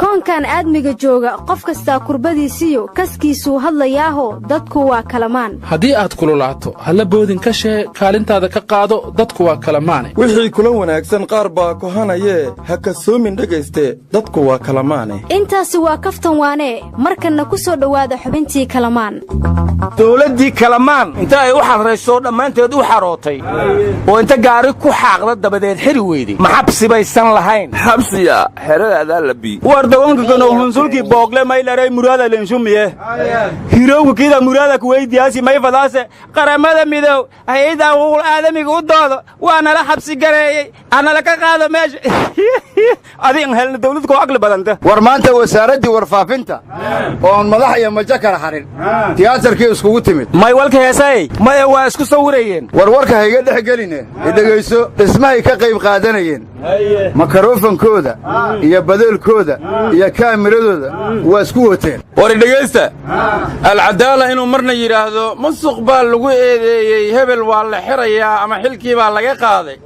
Koonkan aadmiga jooga, qof kastaa kurbadiisiyo kaskiisuu hadlayaaho, dadku waa kalamaan. Haddii aad kululaato, halla boodin ka shee, kaalintaada ka qaado, dadku waa kalamaane. Wixii kula wanaagsan qaar baa kohanayee, ha kasoomin dhegayste, dadku waa kalamaane. Intaasi waa kaftan waanee. Markanna ku soo dhowaada xubintii Kalamaan. Dowladdii Kalamaan inta ay u xadraysoo dhammaanteed u xarootay oo inta gaari ku xaaqda dabadeed xiri weyday, ma xabsi baysan lahayn? Xabsiya xeradaadaa labi. War dagoonka hunsulkii boogle maylaray muraada lenshumiye hirowga kida muraada kuweydiyaasi may fadaase Qaramada Midow, hay-adda xuquuqul aadamiga u doodo waa nala xabsi gareeyey, anala ka qaado meesha adi an helna dawlad koo aqli badanta. War maanta wasaaraddii warfaafinta oon madax iyo majo kala xarin tiyaatarkii iskugu timid. May walka heesay? Maya, waa isku sawirayeen. War warka hayga dhex geline, idhegayso. Dhismahay ka qayb qaadanayeen, makarofankooda iyo badeelkooda iyo kaamiradooda waa isku wateen. War idhegaysta, Alcadaala inuu marna yidhaahdo musuq baa lagu eedeeyey, hebel waa la xirayaa ama xilkii baa laga qaaday,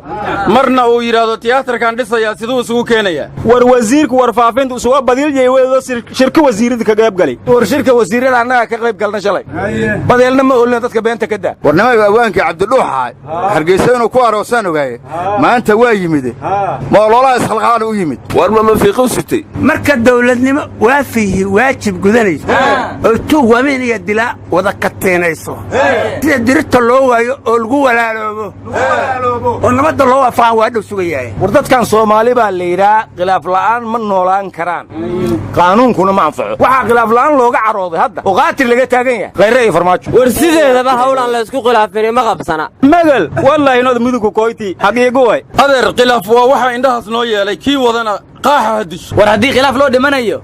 marna uu yidhaahdo tiyaatarkan dhisayaa, siduu isugu keenayaa? War wasiirka warfaafinta isuga badiilyay wedo shirka wasiirada ka qayb galay. War shirka wasiirada annagaa ka qayb galna shalay, badeelna ma olina, dadka beenta ka daa. War nimaygu awaankii Cabdidhuux ahay Hargaysa inuu ku aroosaan ogaaye, maanta waa yimide, ma ololaha isxilqaan u yimid? War ma mafiiqu sitay? Marka dawladnimo waafihi waajib gudanayso oo tuug wamiin iyo dilaa wada kateenayso, sida dirita loo waayo oo lagu walaaloobo oo nabadda loo waafaqaan, waa dhow sugayahay. War dadkan Soomaali baa la yidhaa, khilaaf la'aan ma noolaan karaan, qaanuunkuna ma anfaco. Waxaa khilaaf la'aan looga carooday hadda oo qaatir laga taagan yahay Khayre iyo Farmaajo. War sideedaba hawlaan laysku khilaafini ma qabsana. Magal wallaahi nood mudugku koyti xaqiiqo way. Adeer, khilaaf waa waxaa indhahaas noo yeelay, kii wadana qaaxa ha disho. War haddii khilaaf loo dhimanayo,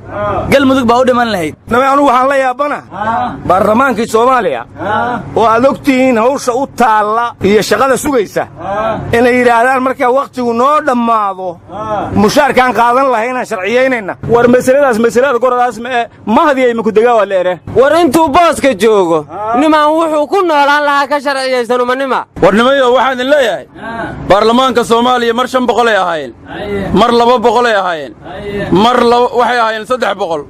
Galmudug baa u dhiman lahayd. Nabay, anugu waxaan la yaabana baarlamaankii Soomaaliya oo aad og tihiin hawsha u taalla iyo shaqada sugaysa, inay yidhaahdaan markaa wakhtigu noo dhammaado mushaarkaan qaadan lahay inaan sharciyaynayna. War masaladaas masalada goradaas mae mahadiyay makudegaa waa la ere. War intuu booska joogo nimaan wuxuu ku noolaan lahaa ka sharciyaysanuma nima. War nimayo, waxaan idin leeyahay baarlamaanka Soomaaliya mar 500 ay ahaayeen, mar 200 ay ahaayeen, mar waxay ahaayeen 300,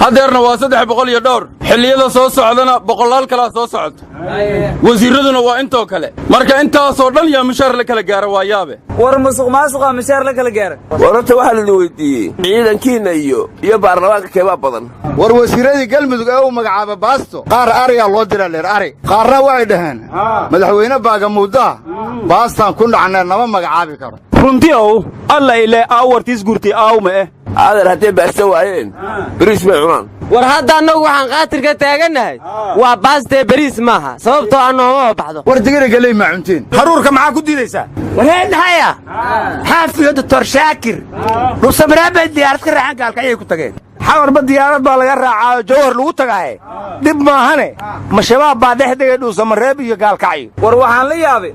haddeerna waa 300 iyo dhowr. Xilliyada soo socdana boqolaal kalaa soo socota, wasiirraduna waa intoo kale. Marka intaasoo dhan yaa mushaar la kala gaara? Waa yaabe. War musuq maasuqa mushaar la kala gaara. War horta waxaa la weydiiyey ciidankiinna iyo baarlamaanka keebaa badan? War wasiirradii Galmudug ee uu magacaaba Baasto, qaar ariyaa loo diraa leer ari, qaarna waxay dhaheen madaxweyne baagamuuddaha baastaan ku dhacnee nama magacaabi karo. Runti ow alla ile aawartiis gurti aawma eh. Adeer, hadday baasta waayeen bariis bay cunaan. War hadda annagu waxaan qaatir ka taagannahay waa baastee, beriis maaha, sababtoo aan noomama baxdo. War digiri galey maa cunteen? Haruurka maxaa ku diidaysaa? Warheedhahaya Xaafiyo Doctor Shaakir Dhuusamaraa bay diyaarad ka raacaan, gaalka ayay ku tageen. Xamarba diyaarad baa laga raacaayo Jawhar lagu tagaaye, dhib maahane. Ma Shabaab baa dhex degay Dhuusamareeb iyo Gaalkacyo? War waxaan la yaabay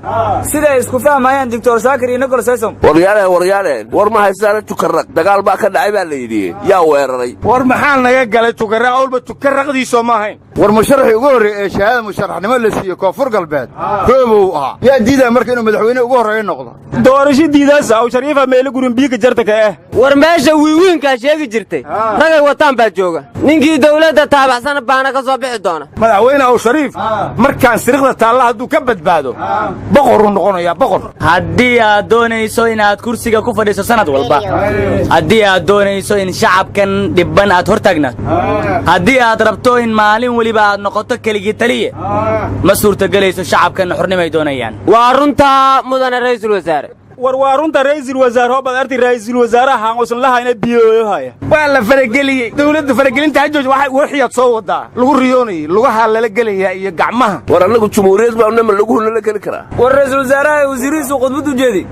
siday isku fahmayaan Doctor Shaakir iyo Nicholas Haysom. Waryaaleen, waryaaleen, war ma haystaana? Tukarraq dagaal baa ka dhacay baa la yidhi, yaa weeraray? War maxaa naga galay Tukarraq? Awlba tukarraqdiisoo ma ahayn. War musharaxii ugu horreeye ee shahaada musharaxnimo la siiye Koonfur Galbeed Roobow ahaa, yaa diidaa marka inuu madaxweyne ugu horreeya noqdo? Doorasho diidaasa aw Shariifa meelo gurin biiga jarta ka eh. War meesha wiiwiinkaa sheegi jirtay ragay wataan baa jooga, ninkii dawladda taabacsan baana ka soo bixi doona. Madaxweyne aw Shariif markaan siriqda taalla hadduu ka badbaado, boqoruu noqonayaa, boqor. Haddii aad doonayso inaad kursiga ku fadhiiso sanad walba, haddii aad doonayso in shacabkan dhibban aad hor taagnaato, haddii aad rabto in maalin weliba aad noqoto keligii taliye, ma suurtagelayso. Shacabkan xornimay doonayaan. Waa runtaa, mudane ra'iisul wasaare. War waa runta ra'iisul wasaare, hobad arti ra'iisul wasaaraha uusan lahayna biyoohaya. Waa la farageliyey dawladda, faragelinta ha jooji. Waxa warxiyaad soo wadaa lagu riyoonayay, lugaha lala gelayaa iyo gacmaha. War annagu jumhuuriyad baanna, ma laguhu nala geli karaa? War ra'iisul wasaaraha wasiirihiisu khudbad u jeedi,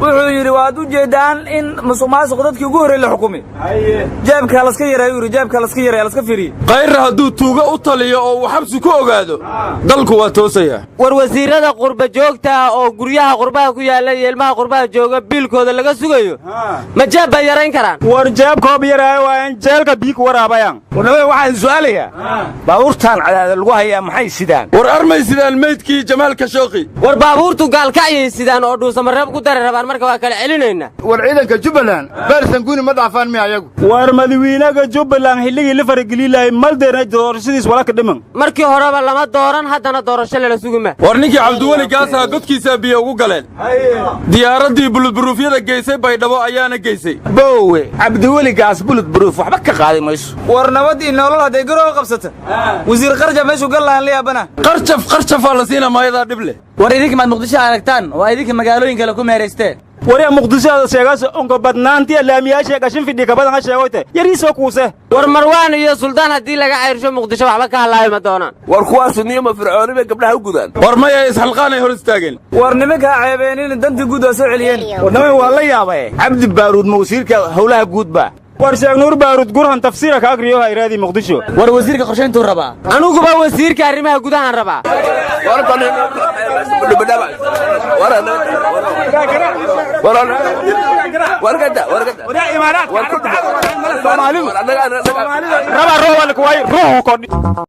wuxuu yidhi waad u jeedaan in musuq maasuq dadkii ugu horreey la xukumi, jeebka laska yareeyo yidhi, jeebka laska yareeya, laska fiiriye. Kayrra hadduu tuugo u taliyo oo uu xabsi ku ogaado, dalku waa toosayaa. War wasiirrada qurba joogta oo guryaha qurbaha ku yaalla iyo ilmaha qurbaha jooga biilkooda laga sugayo ma jeeb bay yarayn karaan? War jeebkoob yaraayo waayan jeelka bii ku waraabayaan. Warnamada waxaan su'aalayaa, baabuurtaan cadaada lagu hayaa maxay sidaan? War armay sidaan meydkii Jamaal Kashooqi. War baabuurtu gaalkacyay sidaan oo dhuusamareeb ku dari rabaan, marka waa kala celinaynaa. War ciidanka Jubbaland baarsanguuni ma dhaafaan miya ayagu? War madawiinaga Jubbaland xilligii la farageliilaayay maldeerna doorashadiis wala ka dhiman. Markii horeba lama dooran, haddana doorasho lala sugi ma. War ninkii Cabdiweli Gaasaa godkiisaa biyo ugu galeen. Diyaaraddii buludburuufyada geysay Baydhabo ayaana geysay. Boowe, Cabdiweli Gaas buludburuuf waxba ka qaadi mayso. War nabad iyo nolol hadday garooga qabsata, wasiir Qarjaf meeshuu gal lahaan la yaabana. Qarjaf qarjafaa la siina maayadaa dhib leh. War idinka maad Muqdisho aragtaan, waa idinka magaalooyin kale ku meeraysteen. Waryaa Muqdisho sheegaas onka badnaantiya laamiyaasha gashin fidhi kabadan ha sheegoyte yariisoo kuuse. War Marwaan iyo Suldaan haddii laga cayrsho Muqdisho waxba ka hadlaayo ma doonaan. War kuwaasu niyama fircooni bay gabdhaha u gudaan. War maya, isxalqaanay hor istaageen. War nimankaa ceebeenin dantii guud waa soo celiyeen. Warnamada waa la yaabay, Cabdi Baaruud ma wasiirka howlaha guud baa? War Sheekh Nuur Baaruud Gurhan tafsiira ka agriyo hayraadii Muqdisho. War wasiirka qorshayntuu rabaa. Aniguba wasiirka arrimaha gudahaan rabaa. Raba rooba lakuwaay ruuxu kordhi.